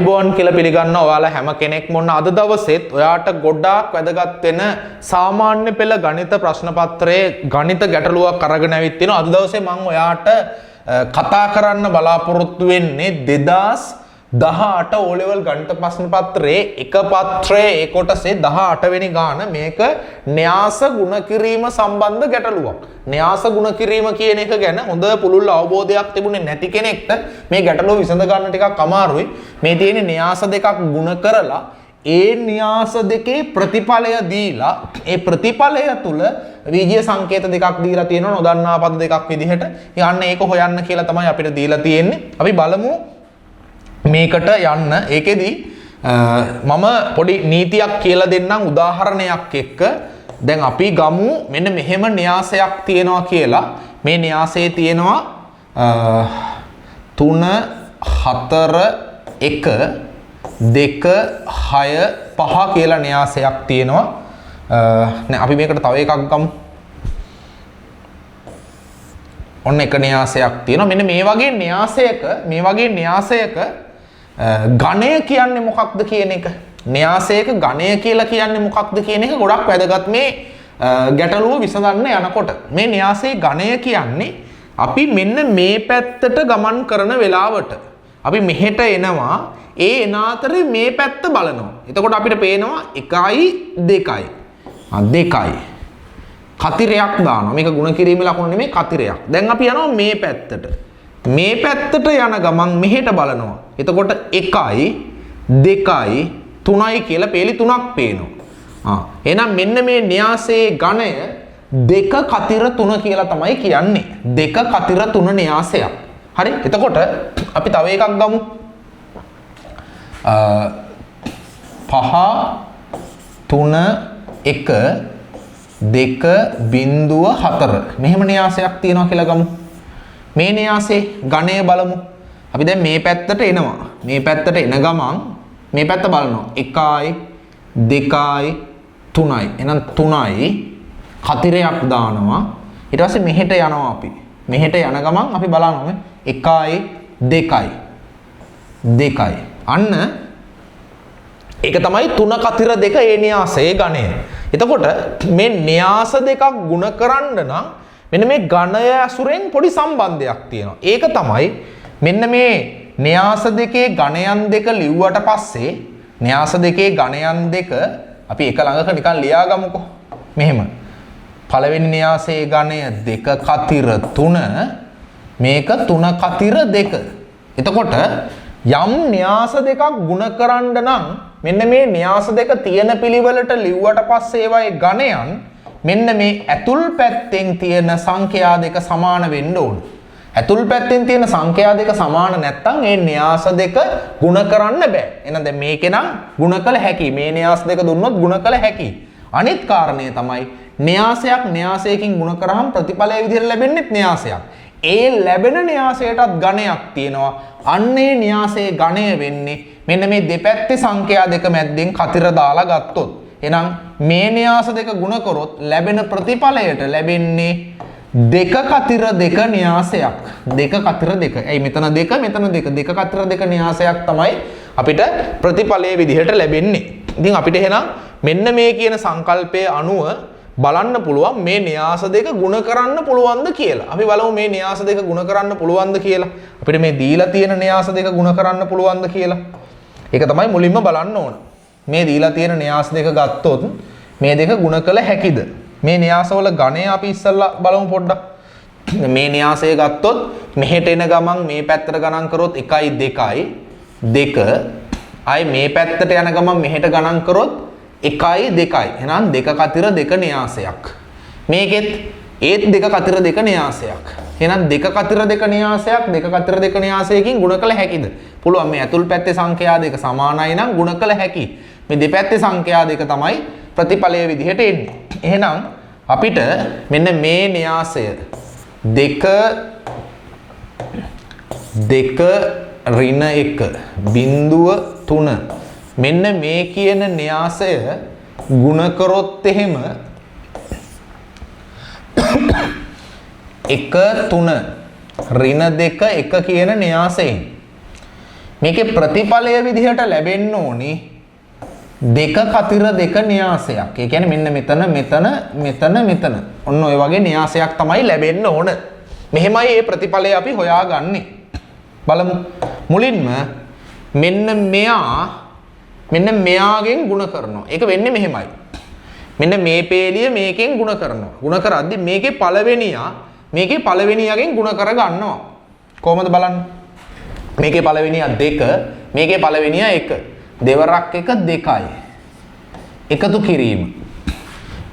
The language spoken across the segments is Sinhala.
ආයුබෝවන් කියලා පිළිගන්නවා ඔයාලා හැම කෙනෙක්ම. ඔන්න අද දවසෙත් ඔයාට ගොඩාක් වැදගත් වෙන සාමාන්‍ය පෙළ ගණිත ප්‍රශ්න පත්‍රයේ ගණිත ගැටලුවක් අරගෙන ඇවිත් තියෙනවා. අද දවසේ මම ඔයාට කතා කරන්න බලාපොරොත්තු වෙන්නේ 2018 O level ගණිත ප්‍රශ්න පත්‍රයේ එක පත්‍රයේ ඒ කොටසේ 18 වෙනි ගාන. මේක න්‍යාස ගුණ කිරීම සම්බන්ධ ගැටලුවක්. න්‍යාස ගුණ කිරීම කියන එක ගැන හොඳ පුළුල් අවබෝධයක් තිබුණේ නැති කෙනෙක්ට මේ ගැටලුව විසඳ ගන්න ටිකක් අමාරුයි. මේ තියෙන න්‍යාස දෙකක් ගුණ කරලා ඒ න්‍යාස දෙකේ ප්‍රතිඵලය දීලා ඒ ප්‍රතිඵලය තුල වීජීය සංකේත දෙකක් දීලා තියෙනවා නොදන්නා පද දෙකක් විදිහට. අන්න ඒක හොයන්න කියලා තමයි අපිට දීලා තියෙන්නේ. අපි බලමු මේකට යන්න. ඒකෙදි මම පොඩි නීතියක් කියලා දෙන්නම් උදාහරණයක් එක්ක. දැන් අපි ගමු මෙන්න මෙහෙම න්‍යාසයක් තියෙනවා කියලා. මේ න්‍යාසයේ තියෙනවා 3 4 1 2 6 5 කියලා න්‍යාසයක් තියෙනවා. නෑ අපි මේකට තව එකක් ගමු. ඔන්න එක න්‍යාසයක් තියෙනවා. මෙන්න මේ වගේ න්‍යාසයක ගණය කියන්නේ මොකක්ද කියන එක. න්‍යාසයක ගණය කියලා කියන්නේ මොකක්ද කියන එක ගොඩක් වැදගත් මේ ගැටලුව විසඳන්න යනකොට. මේ න්‍යාසයේ ගණය කියන්නේ අපි මෙන්න මේ පැත්තට ගමන් කරන වෙලාවට අපි මෙහෙට එනවා, ඒ එන අතරේ මේ පැත්ත බලනවා. එතකොට අපිට පේනවා 1යි 2යි. 2යි. කතිරයක් දානවා. මේක ගුණ කිරීමේ ලකුණ නෙමෙයි, කතිරයක්. දැන් අපි යනවා මේ පැත්තට. මේ පැත්තට යන ගමන් මෙහෙට බලනවා. එතකොට 1යි 2යි 3යි කියලා පේලි තුනක් පේනවා. එහෙනම් මෙන්න මේ න්‍යාසයේ ගණය 2 කතිර 3 කියලා තමයි කියන්නේ. 2 කතිර 3 න්‍යාසයක්. හරි? එතකොට අපි තව එකක් ගමු. 5 3 1 2 බිංදුව 4 මෙහෙම න්‍යාසයක් තියෙනවා කියලා ගමු. මේ න්‍යාසයේ ගණය බලමු. අපි දැන් මේ පැත්තට එනවා. මේ පැත්තට එන ගමන් මේ පැත්ත බලනවා. 1යි 2යි 3යි. එහෙනම් 3යි කතිරයක් දානවා. ඊට පස්සේ මෙහෙට යනවා අපි. මෙහෙට යන ගමන් අපි බලනවා 1යි 2යි 2යි. අන්න ඒක තමයි 3 කතිර 2 ඒ න්‍යාසයේ ගණය. එතකොට මේ න්‍යාස දෙකක් ගුණ කරන්න නම් මෙන්න මේ ගණය ඇසුරෙන් පොඩි සම්බන්ධයක් තියෙනවා. ඒක තමයි මෙන්න මේ න්‍යාස දෙකේ ගණයන් දෙක ලිව්වට පස්සේ න්‍යාස දෙකේ ගණයන් දෙක අපි එක ළඟක නිකන් ලියා ගමුකෝ. මෙහෙම. පළවෙනි න්‍යාසයේ ගණය 2 කතිර 3, මේක 3 කතිර 2. එතකොට යම් න්‍යාස දෙකක් ගුණ කරන්න නම් මෙන්න මේ න්‍යාස දෙක තියෙන පිළිවෙලට ලිව්වට පස්සේ ඒවායේ ගණයන් මෙන්න මේ ඇතුල් පැත්තෙන් තියෙන සංඛ්‍යා දෙක සමාන වෙන්න ඕන. ඇතුල් පැත්තෙන් තියෙන සංඛ්‍යා දෙක සමාන නැත්නම් ඒ න්‍යාස දෙක ගුණ කරන්න බෑ. එහෙනම් දැන් මේකේ නම් ගුණ කළ හැකි. මේ න්‍යාස දෙක දුන්නොත් ගුණ කළ හැකි. අනිත් කාරණය තමයි න්‍යාසයක් න්‍යාසයකින් ගුණ කරාම ප්‍රතිඵලය විදිහට ලැබෙන්නේත් න්‍යාසයක්. ඒ ලැබෙන න්‍යාසයටත් ගණයක් තියෙනවා. අන්න ඒ න්‍යාසයේ ගණය වෙන්නේ මෙන්න මේ දෙපැත්තේ සංඛ්‍යා දෙක මැද්දෙන් කතිර දාලා ගත්තොත්. එහෙනම් මේ න්‍යාස දෙක ගුණ කරොත් ලැබෙන ප්‍රතිඵලයට ලැබෙන්නේ 2 කතිර 2 න්‍යාසයක්. 2 කතිර 2. ඇයි මෙතන 2 මෙතන 2 2 කතිර 2 න්‍යාසයක් තමයි අපිට ප්‍රතිඵලයේ විදිහට ලැබෙන්නේ. ඉතින් අපිට එහෙනම් මෙන්න මේ කියන සංකල්පය අනුව බලන්න පුළුවන් මේ න්‍යාස දෙක ගුණ කරන්න පුළුවන්ද කියලා. අපි බලමු මේ න්‍යාස දෙක ගුණ කරන්න පුළුවන්ද කියලා. අපිට මේ දීලා තියෙන න්‍යාස දෙක ගුණ කරන්න පුළුවන්ද කියලා. ඒක තමයි මුලින්ම බලන්න ඕන. මේ දීලා තියෙන න්‍යාස දෙක ගත්තොත් මේ දෙක ගුණ කළ හැකිද? මේ න්‍යාසවල ගණය අපි ඉස්සෙල්ලා බලමු පොඩ්ඩක්. මේ න්‍යාසය ගත්තොත් මෙහෙට එන ගමන් මේ පැත්තට ගණන් කරොත් 1යි 2යි 2. ආයි මේ පැත්තට යන ගමන් මෙහෙට ගණන් කරොත් 1යි 2යි. එහෙනම් 2 කතිර 2 න්‍යාසයක්. මේකෙත් ඒත් 2 කතිර 2 න්‍යාසයක්. එහෙනම් 2 කතිර 2 න්‍යාසයක් 2 කතිර 2 න්‍යාසයකින් ගුණ කළ හැකිද? පුළුවන්. මේ ඇතුල් පැත්තේ සංඛ්‍යා දෙක සමානයි නම් ගුණ කළ හැකි. මේ දෙපැත්තේ සංඛ්‍යා දෙක තමයි ප්‍රතිඵලය විදිහට එන්නේ. එහෙනම් අපිට මෙන්න මේ න්‍යාසය 2 2 ඍණ 1 බිංදුව 3 මෙන්න මේ කියන න්‍යාසය ගුණ කරොත් එහෙම 1 3 ඍණ 2 1 කියන න්‍යාසයෙන් මේකේ ප්‍රතිඵලය විදිහට ලැබෙන්න ඕනි දෙක කතිර දෙක න්‍යාසයක්. ඒ කියන්නේ මෙන්න මෙතන මෙතන මෙතන මෙතන. ඔන්න ඔය වගේ න්‍යාසයක් තමයි ලැබෙන්න ඕන. මෙහෙමයි මේ ප්‍රතිඵලය අපි හොයාගන්නේ. බලමු. මුලින්ම මෙන්න මෙයා මෙන්න මෙයාගෙන් ගුණ කරනවා. ඒක වෙන්නේ මෙහෙමයි. මෙන්න මේ පේලිය මේකෙන් ගුණ කරනවා. ගුණ කරද්දි මේකේ පළවෙනියා මේකේ පළවෙනියාගෙන් ගුණ කර ගන්නවා. කොහොමද බලන්න. මේකේ පළවෙනියා 2, මේකේ පළවෙනියා 1. දෙවරක් 1 2යි. එකතු කිරීම.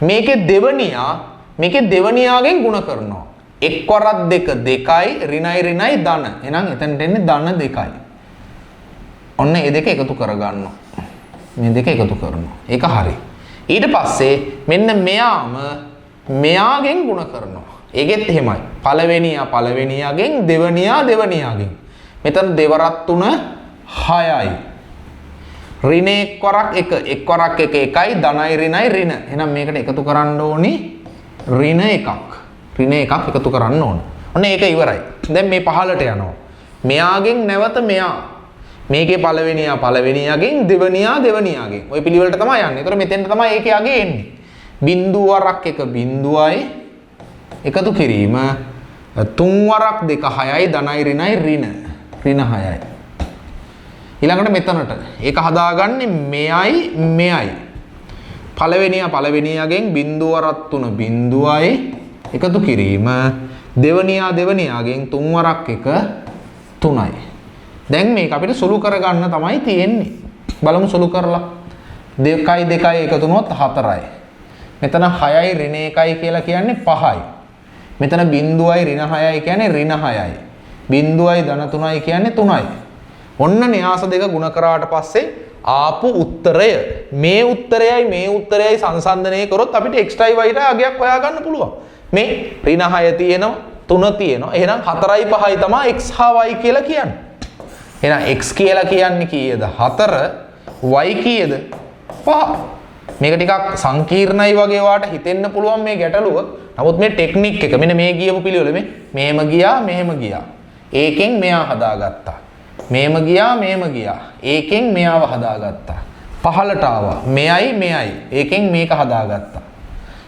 මේකේ දෙවනියා මේකේ දෙවනියාගෙන් ගුණ කරනවා. එක් වරක් 2 2යි, ඍණයි ඍණයි ධන. එහෙනම් එතනට එන්නේ ධන 2යි. ඔන්න මේ දෙක එකතු කරගන්නවා. මේ දෙක එකතු කරනවා. ඒක හරි. ඊට පස්සේ මෙන්න මෙයාම මෙයාගෙන් ගුණ කරනවා. ඒකෙත් එහෙමයි. පළවෙනියා පළවෙනියාගෙන්, දෙවනියා දෙවනියාගෙන්. මෙතන දෙවරක් 3 6යි. ඍණ එක් වරක් 1, එක් වරක් 1 1යි, ධනයි ඍණයි ඍණ. එහෙනම් මේකට එකතු කරන්න ඕනි ඍණ එකක්. ඍණ එකක් එකතු කරන්න ඕන. ඔන්න ඒක ඉවරයි. දැන් මේ පහළට යනවා. මෙයාගෙන් නැවත මෙයා. මේකේ පළවෙනියා පළවෙනියාගෙන්, දෙවනියා දෙවනියාගෙන්. ඔය පිළිවෙලට තමයි යන්නේ. ඒතර මෙතෙන්ට තමයි ඒකේ අගේ එන්නේ. බිංදුව වරක් 1 බිංදුවයි එකතු කිරීම තුන් වරක් 2 6යි, ධනයි ඍණයි ඍණ. ඍණ 6යි. ඊළඟට මෙතනට ඒක හදාගන්නේ මෙයයි මෙයයි. පළවෙනියා පළවෙනියාගෙන් බිංදුව වරක් 3 බිංදුවයි එකතු කිරීම දෙවනියා දෙවනියාගෙන් තුන් වරක් 1 3යි. දැන් මේක අපිට සුළු කරගන්න තමයි තියෙන්නේ. බලමු සුළු කරලා. 2යි 2යි එකතු වුණොත් 4යි. මෙතන 6යි ඍණ 1යි කියලා කියන්නේ 5යි. මෙතන බිංදුවයි ඍණ 6යි කියන්නේ ඍණ 6යි. බිංදුවයි ධන 3යි කියන්නේ 3යි. ඔන්න න්‍යාස දෙක ගුණ කරාට පස්සේ ආපු උත්තරය මේ උත්තරයයි මේ උත්තරයයි සංසන්දනය කරොත් අපිට x යි y යි අගයක් හොයාගන්න පුළුවන්. මේ ඍණ 6 තියෙනවා 3 තියෙනවා. එහෙනම් 4යි 5යි තමයි x හා y කියලා කියන්නේ. එහෙනම් x කියලා කියන්නේ කීයද? 4, y කීයද? 5. මේක ටිකක් සංකීර්ණයි වගේ වාට හිතෙන්න පුළුවන් මේ ගැටලුව. නමුත් මේ ටෙක්නික් එක මෙන්න මේ ගියපු පිළිවෙල මේ මෙහෙම ගියා මෙහෙම ගියා. ඒකෙන් මෙයා හදාගත්තා. මෙහෙම ගියා මෙහෙම ගියා. ඒකෙන් මෙයාව හදාගත්තා. පහළට ආවා. මෙයයි මෙයයි. ඒකෙන් මේක හදාගත්තා.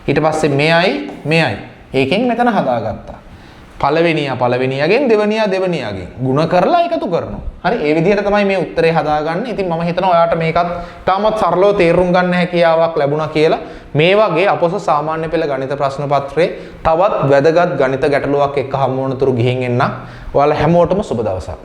ඊට පස්සේ මෙයයි මෙයයි. ඒකෙන් මෙතන හදාගත්තා. පළවෙනියා පළවෙනියාගෙන්, දෙවනියා දෙවනියාගෙන් ගුණ කරලා එකතු කරනවා. හරි, ඒ විදිහට තමයි මේ උත්තරේ හදාගන්නේ. ඉතින් මම හිතනවා ඔයාට මේකත් තාමත් සරලව තේරුම් ගන්න හැකියාවක් ලැබුණා කියලා. මේ වගේ අපොස සාමාන්‍ය පෙළ ගණිත ප්‍රශ්න පත්‍රයේ තවත් වැදගත් ගණිත ගැටලුවක් එක්ක හමු වනතුරු ගිහින් එන්න. ඔයාලා හැමෝටම සුබ දවසක්.